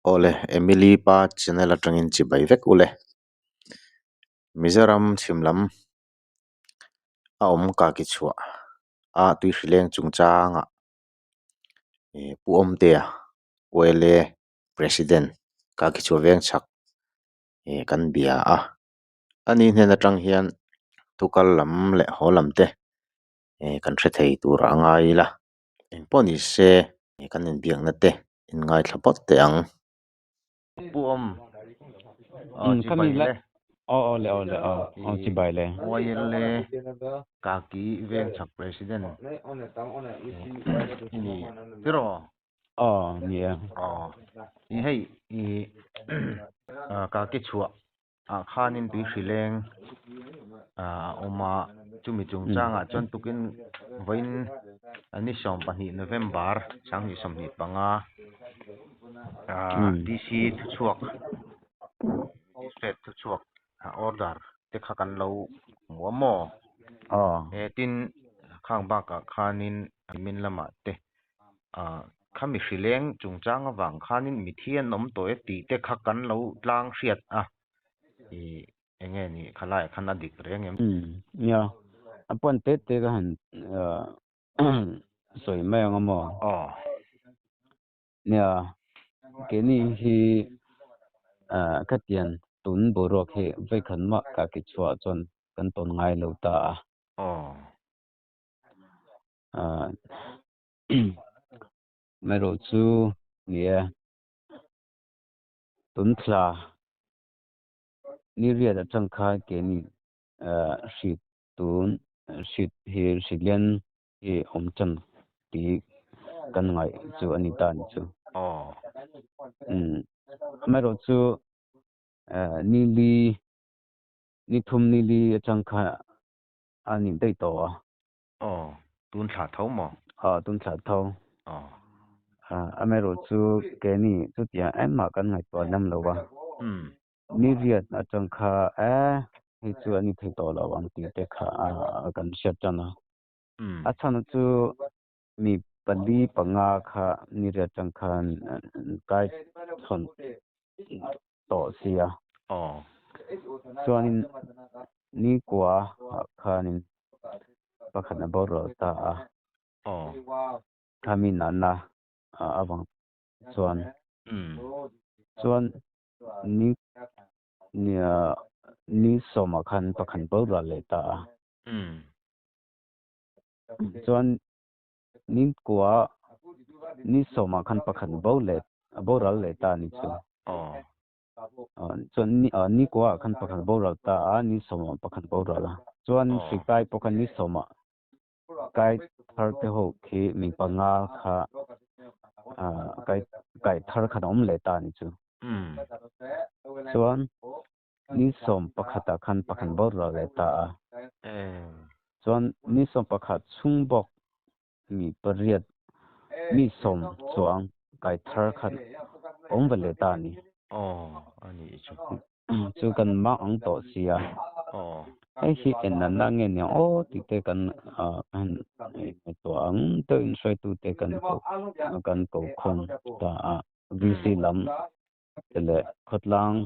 Awle, Emily pa channel atangin chibai vek ule. Mizoram chhim lam a awm kaki chhuah a tui hrileng chungchangah Pu Awmtea YLA President kaki chhuah veng chhak kan bia a. Ani hnen atang hian thukal lam leh haw lam te kan hre thei tur a ngai ila. Engpawh ni se kan inbiakna te in ngaithla phawt teh ang. Pu Awm, chibai le. Aw aw le aw le aw aw chibai le. YLA Kaki Vengchhak President i ni tiraw? Aw ni e. Aw i hei i Kaki chhuah ah khanin tui hri leng a awm a, chumi chungchangah chuan tukin vawiin ni 20 November 2025 DC thuchhuak Magistrate thuchhuak order te kha kan lo hmu a maw? Tin, khang bakah khanin min lamah te Khami hrileng chungchang avang khanin mithi an awm tawh e tih te kha kan lo tlang hriat a, i eng nge ni khalaiah khan a dik reng em? Umm nia, a puan te te ka han sawi mai ang a maw? Aw. Nia, keini hi khatiang tun boruak hi vawikhat mah ka ki chhuah chuan kan tawn ngai lo ta a. Aw. Amaherawh chu ni e, tun thla ni riat atang khan keini hrit tun hrit hi hrit lian hi awm tan tih kan ngaih chu a ni ta ni chu. Amaherawh chu ni li ni thum ni li atang khan a ni daih tawh a. Aw, tun thla tho maw? Aw, tun thla tho. Aw. Amaherawh chu keini chutiang engmah kan ngaihtuah lem lo a. Umm. Ni riat atang kha e hei chu a ni thei tawh lo ang tih te kha kan hriat tan a. Umm. A chhan chu mi pali panga kha ni riat atang khan kai chhawn tawh si a. Aw. Chuanin ni kua ah khanin pakhat a boral ta a. Aw. Khami natna avang chuan. Umm. Chuan ni ni sawmah khan pakhat boral leh ta a. Umm. Chuan ni kua ni sawmah khan pakhat bo leh boral leh ta a ni chu. Aw. Chuan ni ni kuaah khan pakhat boral ta a, ni sawmah pakhat boral a. Chuan hri kai pawh khan ni sawmah kai thar te ho khi mi panga kha kai kai thar khan a awm leh ta a ni chu. Chuan ni 11ah khan pakhat boral leh ta a. Chuan ni 11 chhung bawk mi pariat mi sawm chuang kai thar khat awm va leh ta a ni. Aw, a nih chu. Chu kan mak ang tawh sia. Aw. Hei hi en natna nge nia aw tih te kan han ngaihtuah ang deuhin hruaitute kan ko kan ko khawm ta a, VC lam te leh khawtlang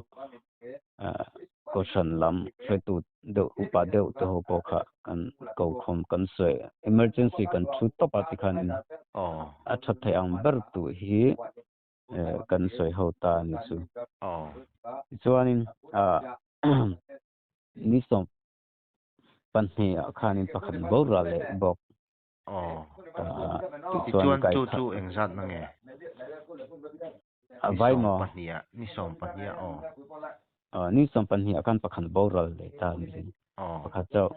kohhran lam hruaitu deuh upa deuh te ho pawh kha kan ko khawm kan sawi emergency kan thu tawp a tikhanin a tha thei ang ber tur hi kan sawi ho ta a ni chu. Tichuanin ni 22 ah khanin pakhat boral leh bawk. Aw. Tichuan chu chu engzat na nge? A vai maw? Ni 22 ah aw. Aw, ni 22 ah khan pakhat boral leh ta a ni. Aw. Pakhat chauh.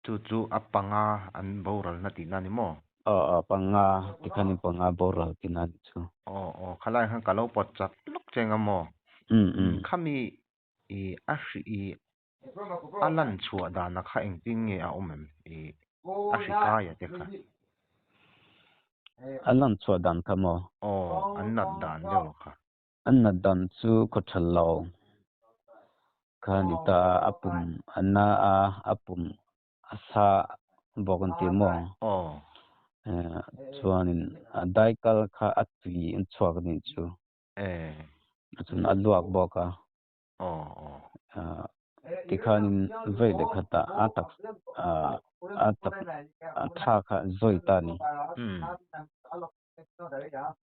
Chu chu a panga an boral na tihna ni maw? Aw, aw, panga tikhan in panga boral tihna ni chu. Aw, aw, khalai khan ka lo pawt chat lawk che anga maw? Umm, umm. Khami i a hri i A lan chhuah dana kha engtin nge a awm em i a hri kaia te kha? A lan chhuah dan kha maw? Aw, an nat dan deuh kha. An nat dan chu khaw tha lo kha ni ta a, a pum a na a, a pum a sa bawk an ti maw? Aw. Chuanin a daikal kha a tui an chhuak a nih chu. Eh. Chuan a luak bawk a. Aw aw. Tikhanin vawi leh khatah a tak a tak a tha kha zawi ta a ni. Umm.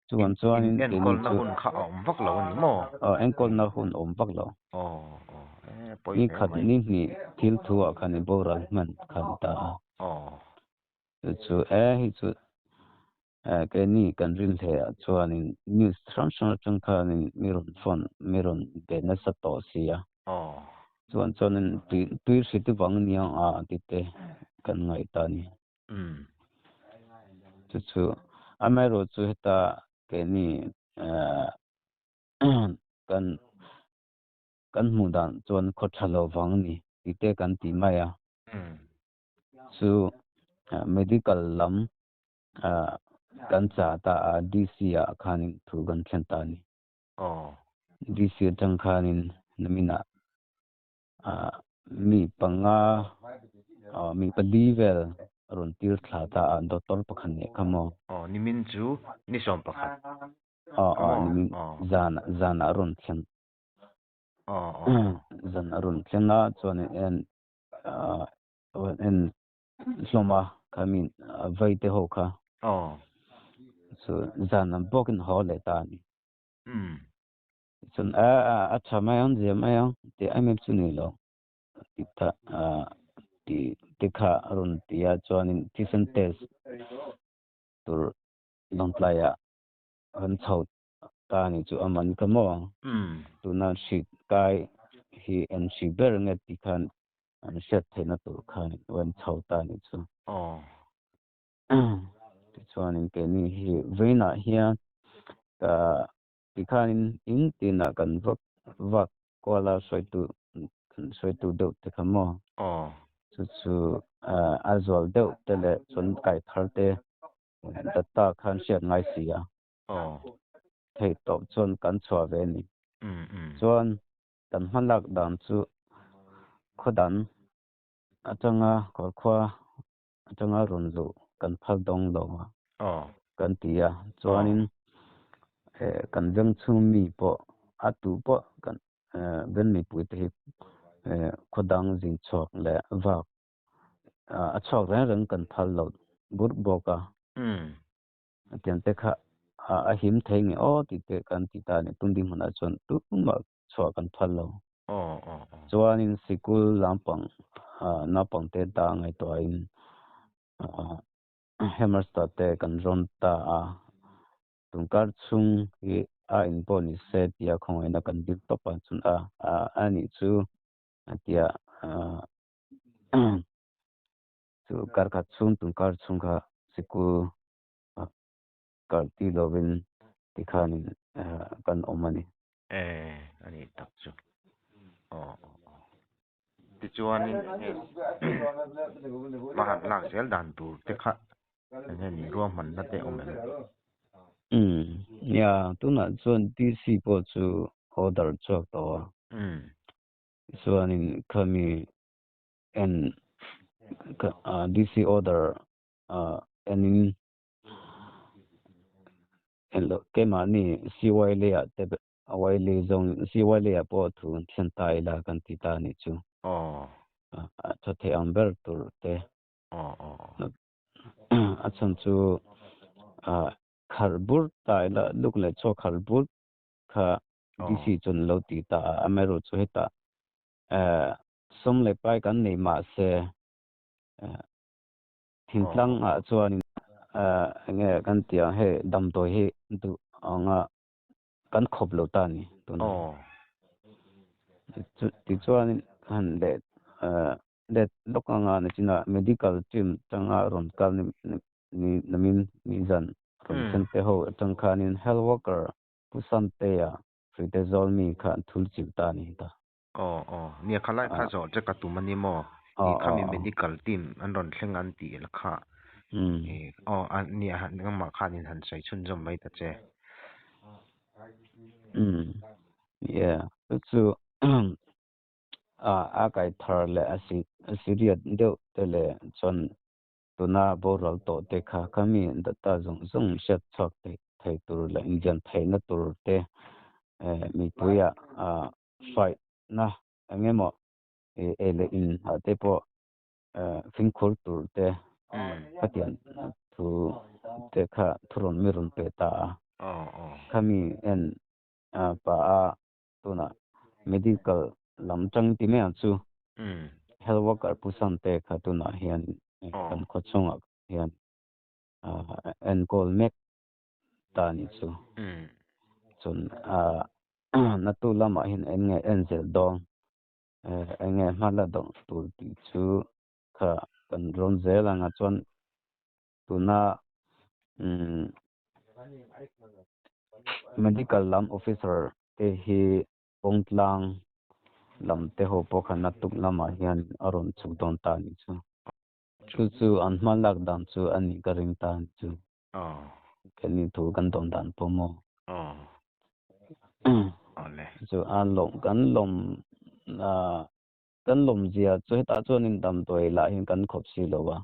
Chuan chuanin keini Enkawlna chu hun kha a awm vak lo a ni maw? Aw enkawlna hun a awm vak lo. Aw aw e pawi Ni hle khat mai. ni hnih thil thu ah khan i boral hman kha ni ta a. Aw. Chu chu e hei chu keini kan rin hle ah chuanin news hrang hrang atang khanin mi rawn phone mi rawn be nasa tawh si a. Aw. Chuan chuanin tui tui hri vang nia a ti te kan ngaih ta a ni. Umm. Chu chu amaherawh chu heta keini kan kan hmuh dan chuan khaw tha lo vang a ni tih te kan ti mai a. Chu medical lam kan chah ta a DC ah khanin thu kan thlen ta a ni. DC atang khanin naminah mi panga mi pali vel a rawn tir thla ta a doctor pakhat nih kha maw. Aw nimin chu ni sawm pakhat. Aw aw nimin zan zan a rawn thleng. Aw aw. Zan a rawn thleng a chuan en en hlawm a kha mi vai te ho kha. Aw. Chu zan an bawkin haw leh ta a ni. Umm. Chuan a a tha mai ang zia mai ang tih em em chu ni lo ti tha ti ti kha a rawn ti a chuanin thisen test tur lawngtlai ah kan chho ta a ni chu a man ka maw tuna hri kai hi en hri ber nge tih khan an hriat theihna tur khan an chho ta a ni chu. Tichuanin keini hi vawiinah hian ka Tikhanin in tinah kan vak vak kual a hruaitu kan hruaitu deuh te kha maw? Chu chu a zual deuh te leh chuan kai thar te data khan hriat ngai si a. Theih tawp chuan kan chhuah ve a ni. Chuan kan hmalak dan chu khawdan atanga kawrkhua atanga rawn luh kan phal dawng lo a kan ti a, chuanin kan veng chhung mi pawh a tu pawh kan veng mipui te hi khaw dang zin chhuak leh vak a chhuak reng reng kan phal lo bur bawk a, tiang te kha a him thei nge aw tih te kan ti ta a ni, tum ding hmunah chuan tumah chhuah kan phal lo. Chuanin sikul lampang naupang te ta ngaihtuahin Hammerstad te kan rawn ta a, tunkar chhung hi a in pawh ni se tia khawngaihna kan dil tawp a, chun a a nih chu a tia chu karkhat chhung tunkar chhung kha sikul kal ti lovin tikhanin kan awm a ni. E, a nih tak chu. Aw aw aw. Tichuanin enge hma han lak zel dan tur te kha enge ni ruahmanna te awm em? Umm, nia, tunah chuan DC pawh chu order chhuak tawh a. Umm. Chuanin khami en DC order enin Keimahni CY lei ah te Y lei zawng CY lei ah pawh thu an thlen ta ila kan ti ta anih chu. A tha thei ang ber tur te. A chhan chu kharh bur ta ila luk leh chaw kharh bur kha DC chuan lo ti ta a, amaherawhchu chu hetah sawm leh pai kan nei mahse Thingtlang ah chuan enge kan tih ang hei damdawi hi duh anga kan khawp lo ta a ni tunah tichuan han leh let lawk anga nachinah medical team atanga rawn kal ni namin nizan rawn thlen te ho atang khanin health worker Pu Santea Frite Zawlmi kha an thul chilh ta a ni ta. Aw aw, nia khalai kha zawh che ka tum a ni maw? I khami medical team an rawn thleng an tih la kha. Aw a nia nangmah khanin han sawi chhunzawm mai ta che. Umm yeah chu chu a kai thar leh a si serious deuh te leh chuan tuna boral tawh te kha khami data zawng zawng hriat chhuak thei tur leh inzian theihna tur te. Mipuia faina eng emaw ei leh in ah te pawh fimkhur tur te khatiang thu te kha thurawn mi rawn pe ta a. Khami en pah a tunah medical lam tang ti mai ang chu health worker pu Sante kha tunah hian kan khawchhungah hian enkawl mek ta a nih chu. Chuan natu lamah hian eng nge en zel dawn, eng nge hma la dawng tur tih chu kha kan rawn zel ang a chuan tuna medical lam officer te hi kawngtlang lam te ho pawh kha naktuk lamah hian a rawn chhuk dawn ta a nih chu. Chu chu an hma lak dan chu a nih ka ring ta a nih chu. Keini thu kan dawn dan pawh maw. Chu a lawm kan lawm kan lawm zia chu hetah chuanin damdawi lah hian kan khawp si lo a.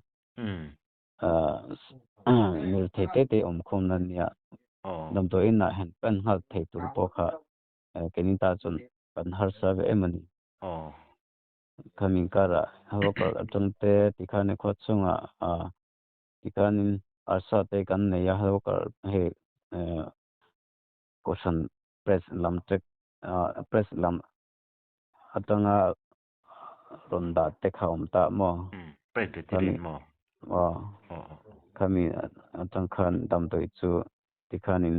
Lirthei te te awm khawm na nia damdawi inah hian pan nghal thei tur pawh kha keini ta chuan kan harsa ve em a ni. Khami karah worker atang te tikhan khua chungah tikhanin arsa te kan nei a worker hei kohhran press lam check press lam atanga rawn dah te kha awm ta maw? Presbyterian maw? Aw. Khami atang khan damdawi chu tikhanin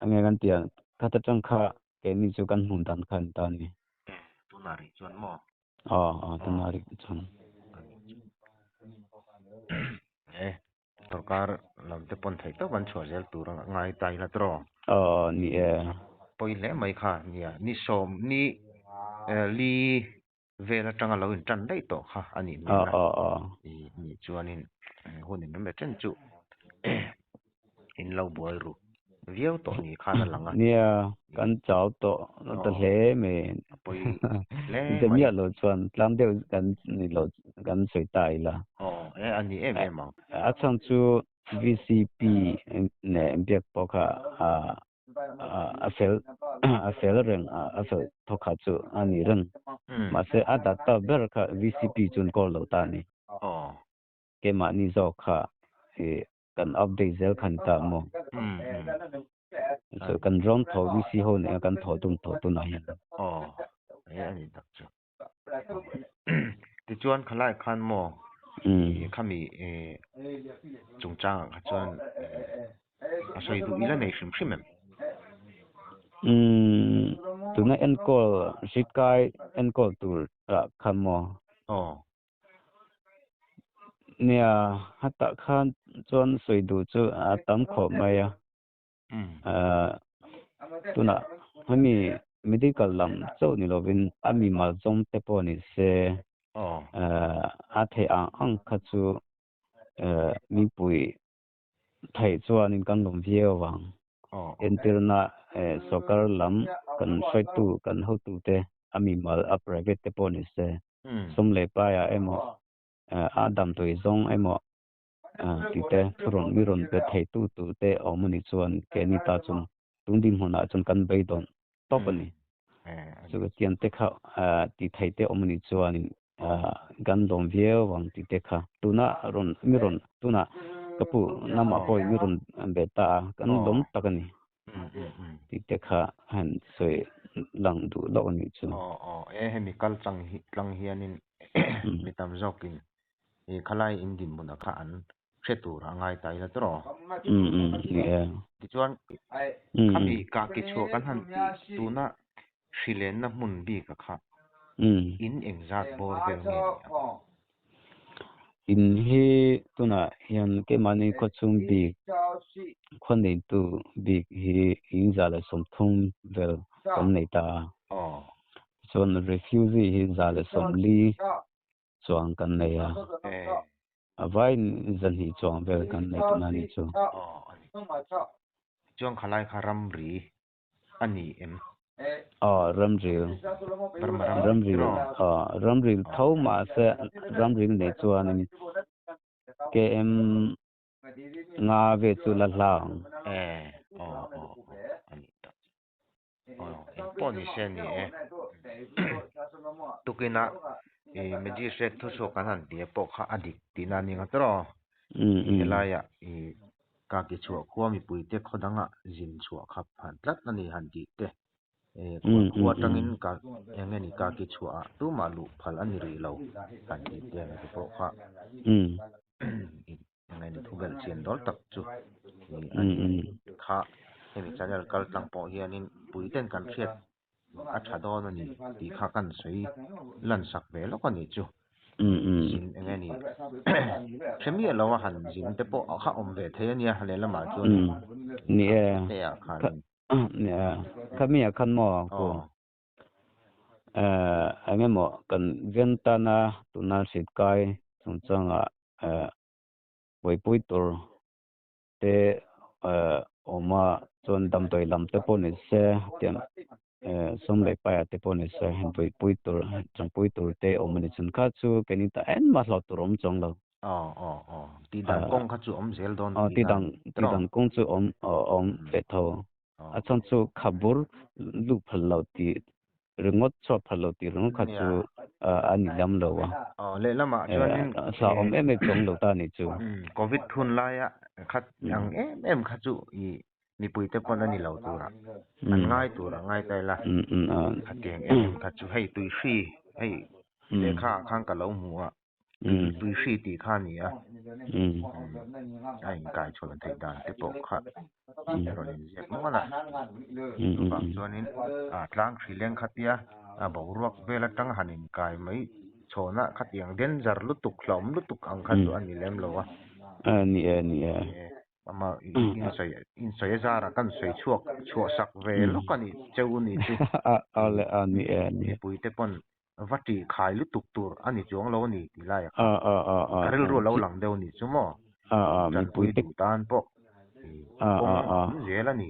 enge kan tih ang khat atang kha keini chu kan hmuh dan kha an ta a ni. Tunah rih chuan maw? Aw aw tunah rih chuan. E sorkar lam te pawn theih tawp an chhuah zel tur a ngai ta ila tawh. Aw ni e. Pawi hle mai kha nia ni sawm ni li vel atanga lo in tan daih tawh kha a nih hmel a. Nih chuanin hun in rem chen chu in lo buai ru viau tawh ni khan a lang a. Nia kan chau tawh ta hle mai. A pawi hle mai. Zemiah lo chuan tlang deuh kan ni lo kan sawi ta ila. Aw e a ni em em ang. A chhan chu VCP nen biak pawh kha a fel a fel reng a fel thawkhat chu a ni reng. Mahse a data ber kha VCP chu an kawl lo ta a ni. Keimahni zawk kha kan update zel khan ta maw? So kan rawn thaw VC ho nen a kan thaw dun tawh tunah hian. Aw, he a ni tak chu. Tichuan khalai khan maw khami chungchangah kha chuan a sawi duh ila nei hrim hrim em? Tuna enkawl hrikai enkawl tur ah khan maw? Aw. Nia, hetah khan chuan sawi duh chu a tam khawp mai a. Tunah hemi medical lam chauh ni lovin a mimal zawng te pawh ni se a theih ang ang kha chu mipui theih chuanin kan lawm viau vang. Entirna sawrkar lam kan hruaitu kan hotute a mimal a private te pawh ni se sum leh paiah emaw a damdawi zawng emaw tih te thurawn mi rawn pe thei tu tur te a awm a nih chuan keini ta chuan tun dinhmunah chuan kan beidawn tawp a ni. Chu tiang te kha tih theih te awm a nih chuanin kan lawm viau ang tih te kha tuna rawn mi rawn tuna ka pu namah pawhin mi rawn be ta a kan lawm tak a ni tih te kha han sawi lang duh loh a nih chu. Aw aw e hemi kal tlang hi tlang hianin mi tam zawkin i khalai in dinhmunah kha an hre tur a ngai ta ila tawh. Ni e. Tichuan khami ka ki chhuah kan han tih tuna hrilenna hmun bika kha in engzat bawr vel nge ni ang? In hi tunah hian keimahni khawchhung bik khaw neitu bik hi in 130 vel kan nei ta a. Tichuan refugee hi 140 chuang kan nei a. A vaiin 200 chuang vel kan nei tuna ni chu. Tichuan khalai kha ramri a ni em? Aw, ramril. Burma ram Ramril, aw, ramril tho mahse ramril nei chuanin KM nga ve chu la hla ang. Eh, aw, aw, aw, a ni tak chu. Aw engpawh ni se ni e. Tukinah i magistrate thuchhuak kan han tia pawh kha a dik tihna a ni ngawt rawh. Helaiah i kaki chhuah khua mipuite khaw dangah zin chhuah khap han tlat a ni han tih te. Khua atangin ka eng nge ni kaki chhuahah tumah luh phal a ni rih lo han tih te ang te pawh kha eng nge ni thu belh chian dawl tak chu a ni kha hemi channel kal tlang pawh hianin puiten kan hriat a tha dawn a ni tih kha kan sawi lan sak ve lawk a ni chu. Zin eng nge ni hre miah lo a han zin te pawh kha awm ve thei a nia lehlamah chuan Ni e. Tea khanin. Ni e. Khami ah khan maw ku eng emaw kan ven tana tuna hrit kai chungchangah buaipui tur te awm a chuan damdawi lam te pawh ni se tiang sawm leh paiah te pawh ni se buaipui tur changpui tur te awm a ni chuan kha chu keini ta engmah hlauh tur awm chuang lo. Aw aw aw tihdan kawng kha chu awm zel dawn tihna tihdan tihdan kawng chu awm awm ve tho a chhan chu khabur luh phal lo tih ringawt chhuah phal lo tih ringawt kha chu a ni lam lo a. Aw lehlamah chuanin hlauhawm em em chuang lo ta a nih chu. Covid hun laia khat ang em em kha chu i mipuite pawn a ni lo tura an ngai tur a ngai ta ila khatiang em em kha chu hei tuihri hei lehkha ah khan ka lo hmu a tuihri tih kha a ni a a inkai chhuah theih dan te pawh kha a rawn inziak nual a chuvang chuanin tlang hri leng khatia a boruak vel atang han inkai mai chhawna khatiang danger lutuk hlauhawm lutuk ang kha chu a ni lem lo a. Ni e ni e. Ama insawi insawi a zara kan sawi chhuak chhuah sak ve lawk a ni cheu ni chu. Awle a ni e ni. Mipui te pawn va tih khai lutuk tur a ni chuang lo a ni tih lai a kha. Ka rilru a lo lang deuh a ni chu maw? Tanpui duh tan pawh kawng a awm zel a ni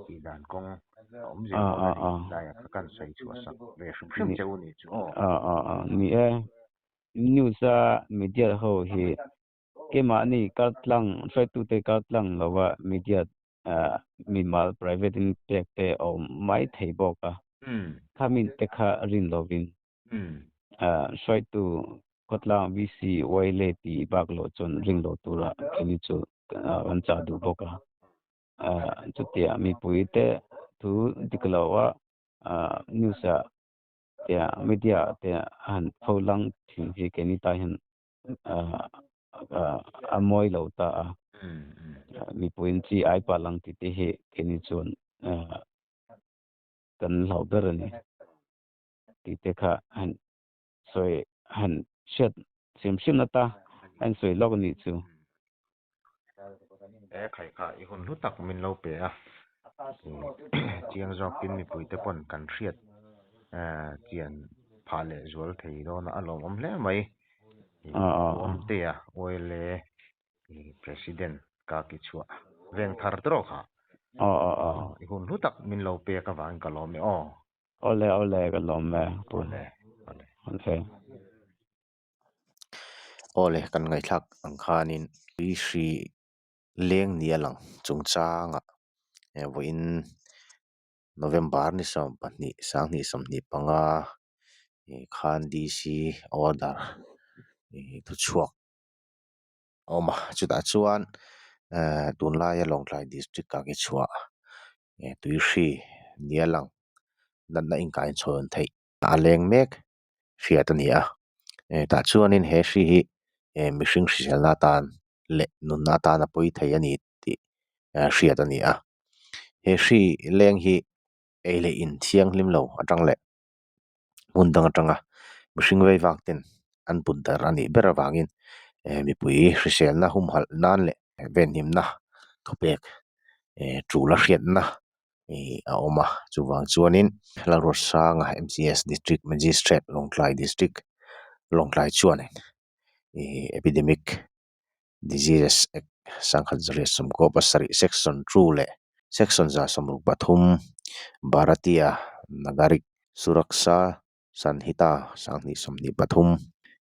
tih dan kawng a awm zel dawn a ni tih lai a kha kan sawi chhuah sak ve hrim hrim cheu ni chu aw. Ni e, news a media ho hi Keimahni kaltlang, hruaitute kaltlang lova media mimal private in pek te a awm mai thei bawk a. Khami te kha rin lovin hruaitu khawtlang VC Waile tih bak loh chuan ring lo tura keini chu kan chah duh bawk a. Chutia mipui te thu dik lo a news ah te media ah te a han pho lang thin hi keini tan hian a mawi lo ta a, mipuiin chi ai pah lang tih te hi keini chuan kan hlauh ber a ni tih te kha han sawi han hriat hrim hrim na ta han sawi lawk a nih chu. E khai kha i hun hlu tak min lo pe a, chiang zawkin mipuite pawn kan hriat chian phah leh zual thei dawn a, a lawmawm hle mai. Awmtea OLA President ka ki chhuah veng thar tawk kha i hun hlu tak min lo pek avangin ka lawm e aw. Awle awle ka lawm e. Awle awle. Awle kan ngaihthlak ang khanin tui hri leng ni a lang chungchangah vawiin November ni 12 2025 khan DC order thuchhuak a awm a chutah chuan tunlaia Lawngtlai district ah ki chhuah tui hri ni a lang natna inkainchhawn theih a leng mek hriat a ni a tah chuanin he hri hi mihring hriselna atan leh nunna atan a pawi thei a ni tih hriat a ni a he hri leng hi ei leh in thianghlim lo atang leh hmun dang atanga mihring vei vak ten an put darh a nih ber avangin mipui hriselna humhalh nan leh venhimna thupek tul a hriatna ih a awm a chuvang chuanin Lalruatsanga M_C_S District Magistrate Lawngtlai District Lawngtlai chuanin ih Epidemic Diseases Act sangkhat zariat sawmkaw pasarih Section 2 leh Section 163 Bharatiya Nagarik Suraksha Sanhita 2023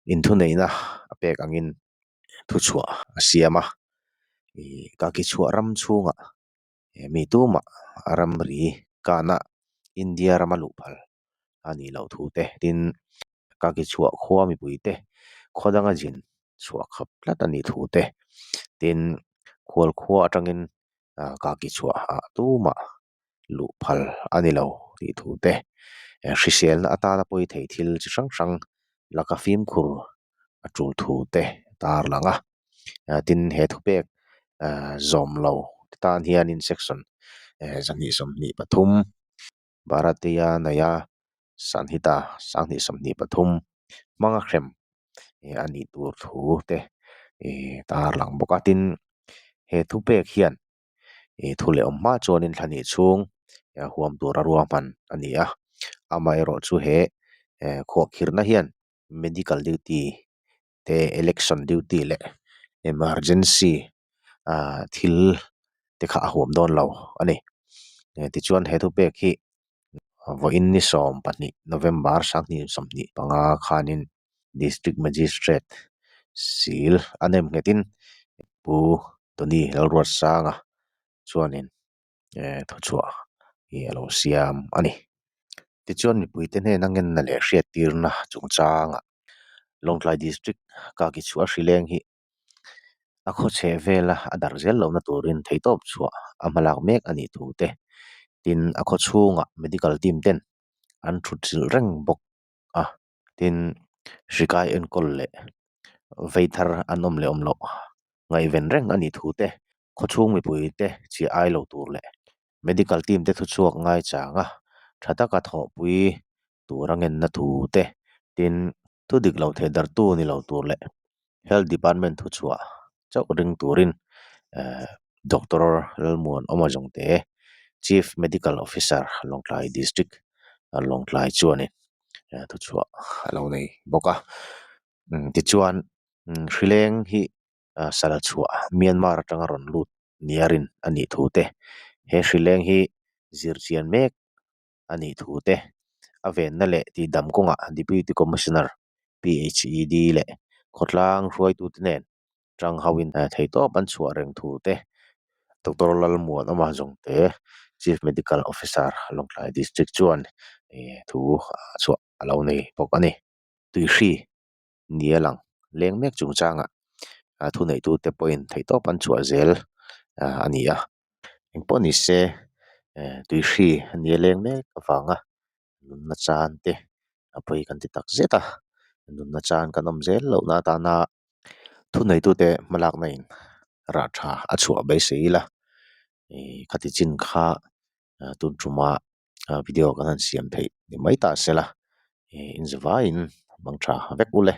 inthuneihna a pek angin thuchhuah a siam a ih ka ki chhuah ram chhungah. He mi tumah ramri kana. India rama luh phal a nih loh thu te, tin Kakichhuah khua mipui te khaw danga zin chhuah khap tlat a nih thu te, tin khualkhua atangin Kakichhuah ah tumah luh phal a ni lo tih thu te, hriselna atana pawi thei thil chi hrang hrang laka fimkhur a tul thu te tarlang a, tin he thupek zawm lo te tan hianin section 223 Bharatiya Nyaya Sanhita 2023 hmanga hrem a nih tur thu te tarlang bawk a, tin he thupek hian ih thu leh awm hma chuanin thla hnih chhung huam tura ruahman a ni a amaherawh chu he eh khuahkhirhna hian medical duty te election duty leh emergency ah thil te kha a huam dawn lo a ni tichuan he thupek hi vawiin ni 12 November 2025 khanin District Magistrate sil a nem nghetin Pu Tony Lalruatsanga chuanin eh thuchhuah hi a lo siam a ni. Tichuan mipuite hnena ngenna leh hriattirna chungchangah Lawngtlai District Kakichhuah Hrileng hi a khaw chheh vela a darh zel lohna turin theihtawp chhuah a hmalak mek a nih thu te tin a khaw chhungah medical team ten an thut chilh reng bawk a tin hrikai enkawl leh vei thar an awm leh awm loh ngaihven reng a nih thu te khaw chhung mipui te chhiah ai lo tur leh medical team te thuchhuak ngai chang a tha taka thawhpui tur a ngenna thu te tin thu dik lo thei dartu ni lo tur leh health department thuchhuah chauh ring turin ehh doctor Lalmuanawma Zawngte chief medical officer Lawngtlai district Lawngtlai chuanin thuchhuah a lo nei bawk a tichuan hrileng hi sal chhuah Myanmar atanga rawn lut nia rin a nih thu te he hrileng hi zirchian mek a nih thu te a venna leh tihdam kawngah Deputy Commissioner PHED leh khawtlang hruaitute nen tang hoin theihtawp an chhuah reng thu te Doctor Lalmuanawma Zawngte Chief Medical Officer Lawngtlai District chuan thu chhuah a lo nei bawk a ni. Tuihri nia lang leng mek chungchangah thuneitute pawhin theihtawp an chhuah zel a ni a. Engpawh ni se tuihri nia leng mek avanga nunna chan te a pawi kan ti tak zet a, nunna chan kan awm zel lohna atana thuneitute hmalakna in rah tha a chhuah beisei ila ih khati chin kha tun tuma video kan han siam theih ni mai ta se la ih inzavaiin mang tha vek u le.